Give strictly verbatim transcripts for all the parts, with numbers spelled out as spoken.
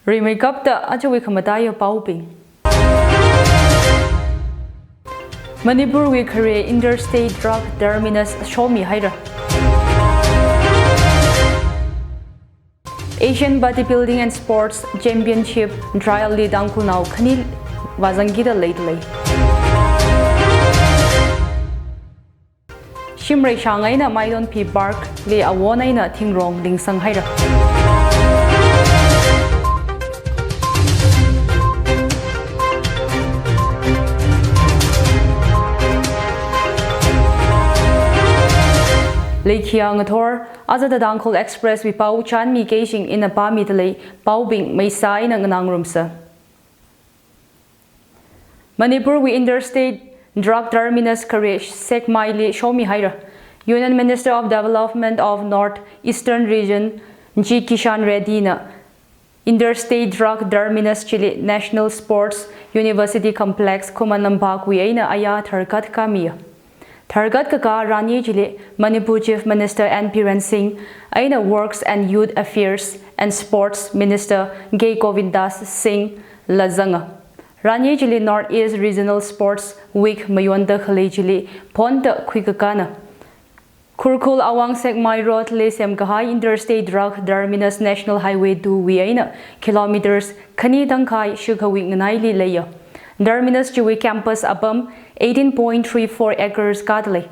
Rimeikapta ajawui khamataiya paobing. Manipurwui khare interstate drug terminus shomihaira. Asian Bodybuilding and Sports Championship trial li Tangkhulnao khani vāzangkida leidalei. Shimreishang eina Maidonphi Park li awon eina thingrong lingsanghaira. Leikhiya ngathor, aja The Tangkhul Express wui pao chānmi keishing ina pāmidalei, paobing maisa eina nganāngarumsa. Manipurwui interstate drug terminus khare Sekmaili shomihaira. Union Minister of Development of North Eastern Region G Kishan Reddy na interstate drug terminus chili National Sports University Complex Khuman Lampak wui eina aya tharkat khamiya. Tharkat kakā ranye chili Manipur Chief Minister N Biren Singh eina Works and Youth Affairs and Sports Minister K Govindas Singh la zanga. Ranye chili North East Regional Sports Week mayonda khalei chili phonda khuikakāna. Khurkhul Awang Sekmai Road li semkahai Interstate Drug Terminus National Highway two wui eina kilometers khani tangkhai shikhawui nganaili leiya. Terminus chiwui campus apam eighteen point three four acres kadalei.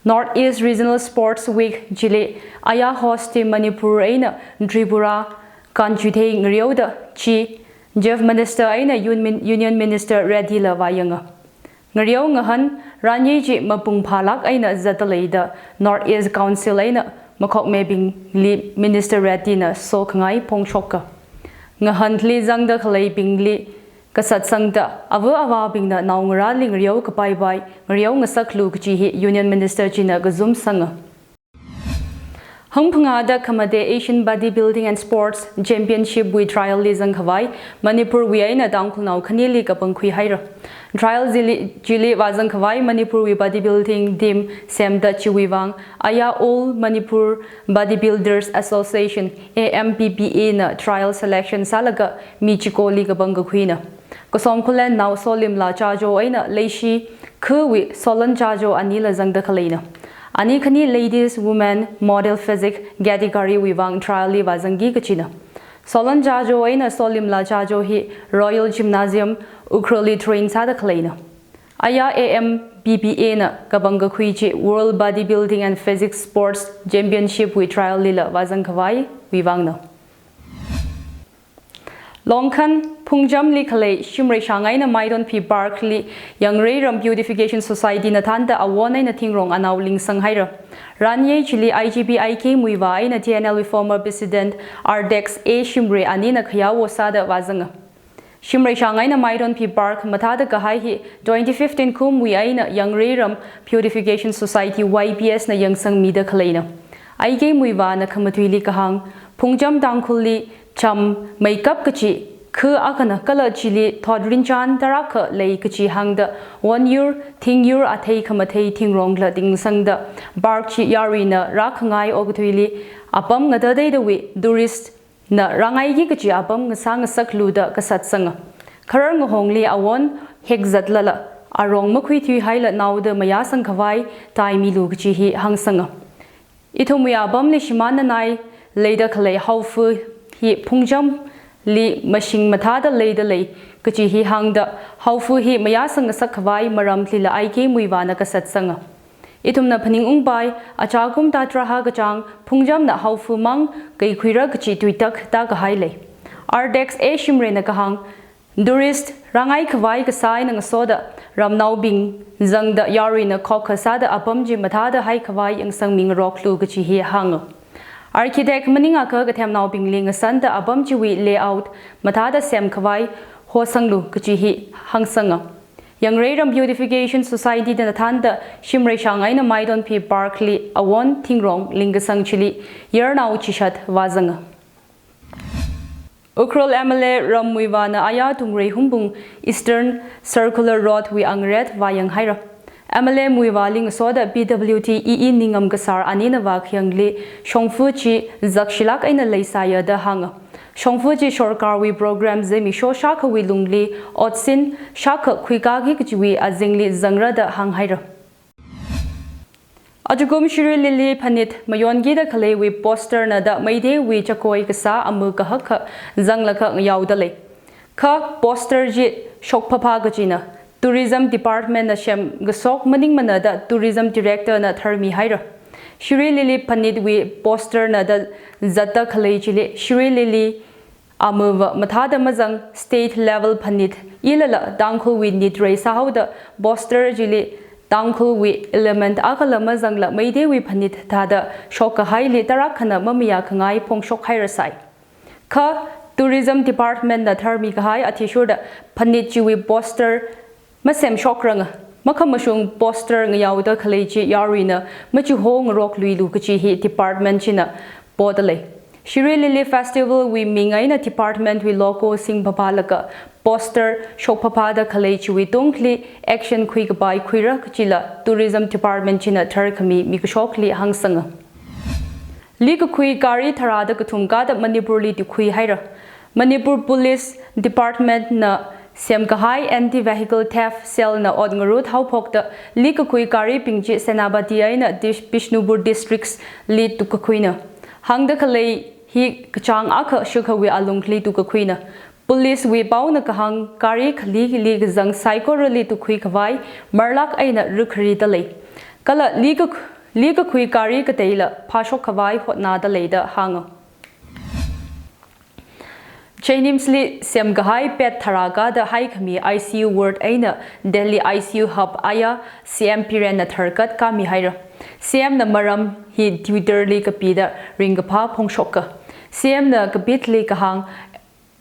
North East Regional Sports Week chili aya host team Manipur eina Tripura kanchuithei ngareoda chi Chief Minister eina Union Min-, Union Minister Reddy la vāyanga. Ngareo ngahān ranye chi mapung phālāk eina zatdalei da North East Council eina makhokmibingli Minister Reddy na sokhangai phongshoka. Ngahānli zangda khaleibingli kasatsangda ava avābingna naongarāli ngareo kapaipai, ngareo ngasaklu kachi hi Union Minister china kazum sanga. Hangphangāda khamate Asian Bodybuilding and Sports Championship wui trial li zangkhavai Manipur wui eina Tangkhulnao khanili kapangkhuihaira. Trial chili, chili vāzangkhavai Manipur wui bodybuilding team semda chiwui vang aya All Manipur Bodybuilders Association, A M B B A na trial selection sālaga mi chikoli kapangkakhuina. Kasom Khullen nao Solimla Chajo eina Leishi Khawui Solon Chajo anila zangda khaleina. Ani khani ladies, women, model physique category wui vang trial li vāzangki kachina. Solon Chajo eina Solimla Chajo hi Royal Gymnasium Ukhrulli train sāda khaleina. Aya A M B B A na kapangkakhui chi World Bodybuilding and Physique Sports Championship wui trial lila vāzangkhavaiwui vangna. Longkhan, Phungchamli khalei Shimreishang eina Maidonphi Park li Yangreiram Beautification Society na thānda awon eina thingrong anao lingsanghaira. Ranye chili I G P Aike Muivah eina T N L wui former president Ardex A Shimray anina khayao sāda vāzanga. Shimreishang eina Maidonphi Park mathāda kahai hi twenty fifteen kumwui eina Yangreiram Beautification Society, Y B S na yangsangmida khaleina. Aike Muivah na khamatuili kahāng, Phungcham Tangkhulli cham meikap kachi kha akhana kala chili thot rinchan tarākha lei kachi hāngda, wonyur, thingyur athei khamathei thingrongla lingsangda, park chi yaruina rākhangai okathuili apam ngatateidawui tourist na rāngaiki kachi apam ngasā ngasaklu da kasatsanga. Kharar ngahongli awon hekzatlala, arong makhuithuihaila naoda mayāsangkhavai taimilu kachi hi hāngsanga. Ithumwui apamli shimānnanai leida khalei haofa hi Phungchamli mashing mathāda leidalei kachi hi hāngda, haofa hi mayāsang ngasakkhavai maramlila Aike Muivah na kasatsanga. Ithumna phaningungpai, achākum tatraha kachāng Phungchamna haofa mang kaikhuira kachi tuitak tākahai lei. Ardex A Shimray na kahāng, tourist rāngaikhavai kasā eina ngasoda ramnaobing zangda yaruina khokkha sāda apam chi mathāda haikhavai yangsangmingaroklu kachi hi hānga. Architect maningakha kathemnaobingli ngasanda apam chiwui layout mathāda semkhavai hosanglu kachi hi hāngsanga. Yangreiram Beautification Society na thānda Shimreishang eina Maidonphi Park li awon thingrong lingkasang chili yarnao chishat vāzanga. Ukhrul M L A Ram Muivah na aya Tungrei Hungpung Eastern Circular Road wui angret vāyanghaira. M L A muivāli ngasoda P W D E E ningam kasār anina vākhayangli shongfa chi zakshilāk eina leisāya da hānga. Shongfa chi sorkarwui program zimiksho shākhawui lungli otsin shākha khuikāki kachiwui azingli zangra da hānghaira. Ajakum Shri Lily Phanit mayonkida khaleiwui poster na da Meiteiwui chakoi kasā ama kahaka zanglakha ngayaoda lei. Kha poster chi shokphāphā kachina, Tourism Department na semkashok maningmana da Tourism Director na tharmihaira. Shri Lily Phanitwui poster na da zatta khalei chili Shri Lily amava mathāda mazang state level phanit ilala Tangkhulwui nit rai sāhaoda poster chili Tangkhulwui element akhala mazangla Meiteiwui phanit thāda shokkahaili tarākhana mamayākhangai phongshokhairasai. Kha Tourism Department na tharmikahai athishurda phanit chiwui poster masemshokrang, makhamashung poster ngayaoda khalei chi yaruina machiho ngarokluilu kachi hi department china poda lei. Shri Lily Festival wui ming eina department wui logo singphāphālaga poster shokphāphāda khalei chiwui tungli action khuikapai khuira kachila Tourism Department china tharkhami mikashokli hāngsanga. Likakhui gari tharāda kathum kāda Manipurli tuikhuihaira. Manipur Police Department na semkahai Anti-Vehicle Theft Cell na ot ngarut haophokta likakhui garibing chi Senapati eina Dis-, Bishnupur districts li tukkakhuina. Hāngda khalei hi kachāng akha shikhawui alungli tukkakhuina. Police wui paona kahāng gari khalikali kazang saikorali tukkhuikhavai marlāk eina rikharida lei. Kala likak-, likakhui gari kateila phāshokkhavai hotnada lei da hānga. JNIMS li semkahai bed tharā kāda haikhami I C U ward eina Delhi I C U hub aya C M Biren na tharkat kāmihaira. C M na maram hi Twitter li kapida ringkaphā phongshoka. C M na kapitli kahāng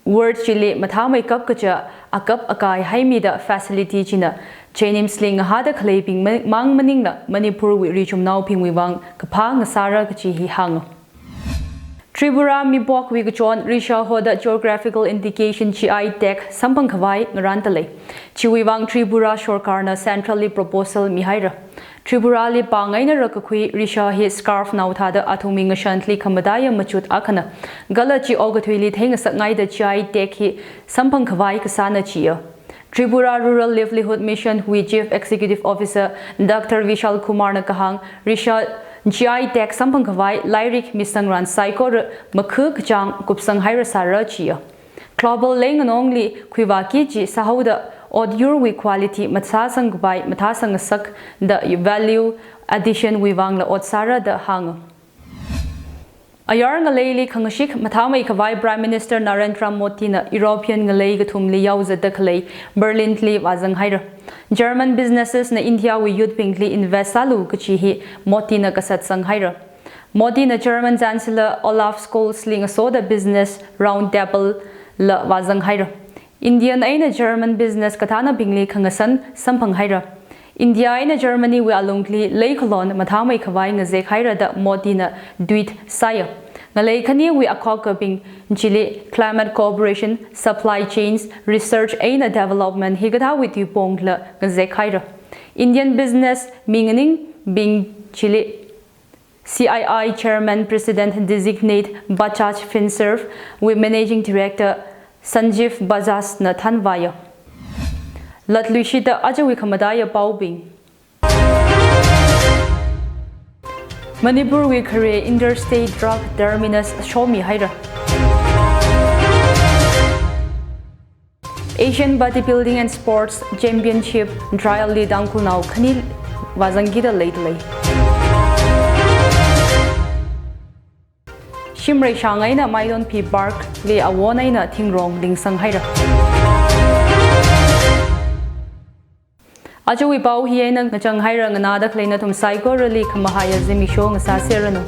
ward chili mathāmeikap kaja akap akai haimida facility china JNIMS li ngahāda khaleibing ma-, mang maningla Manipurwui richumnaobingwui vang kaphā ngasāra kachi hi hānga. Tripura mipokwui kachon Risha hoda geographical indication G I tag samphangkhavai ngaranda lei. Chiwui vang Tripura sorkarna central li proposal mihaira. Tripurali pāng eina rākakhui Risha hi scarf nao thāda athumwui ngashanli khamataiya machut akhana. Kala chi okathuili theingasakngaida G I tag hi samphangkhavai kasāna chiya. Tripura Rural Livelihood Mission wui Chief Executive Officer Doctor Vishal Kumar na kahāng, Risha G I tag samphangkhavai lairik misangran saikora makhu kachāng kupsanghairasāra chiya. Global leinganongli khuivāki chi sāhaoda otyurwui quality mathāsangkapai mathāsangngasakda value addition wui vangla ot sāra da hānga. Ayar ngaleili khangashik mathāmeikhavai Prime Minister Narendra Modi na European ngalei kathumli yaozatda khalei Berlin li vāzanghaira. German businesses na India wui youth bingli invest sālu kachi hi Modi na kasatsanghaira. Modi na German Chancellor Olaf Scholz li ngasoda business round table la vāzanghaira. Indian eina German business kathānabingli khangasan samphanghaira. India eina Germany wui alungli leikhalon mathāmeikhavai ngazekhaira da Modi na tweet sāya. Ngalei khaniwui akhokabing chili climate cooperation, supply chains, research eina development hikathāwui tuipongla ngazekhaira. Indian business minganingbing chili C I I Chairman President Designate Bajaj Finserv wui Managing Director Sanjeev Bajaj na thanvāya. Latluishita ajawui khamataiya paobing. Manipurwui khare interstate truck terminus shomihaira. Asian Bodybuilding and Sports Championship trial li Tangkhulnao khani vāzangkida leida lei. Shimreishang eina Maidonphi Park li awon eina thingrong lingsanghaira. Ajawui pao hi eina ngachanghaira, nganāda khalei nathum saikorali khamahaiya zimiksho ngasāserranu.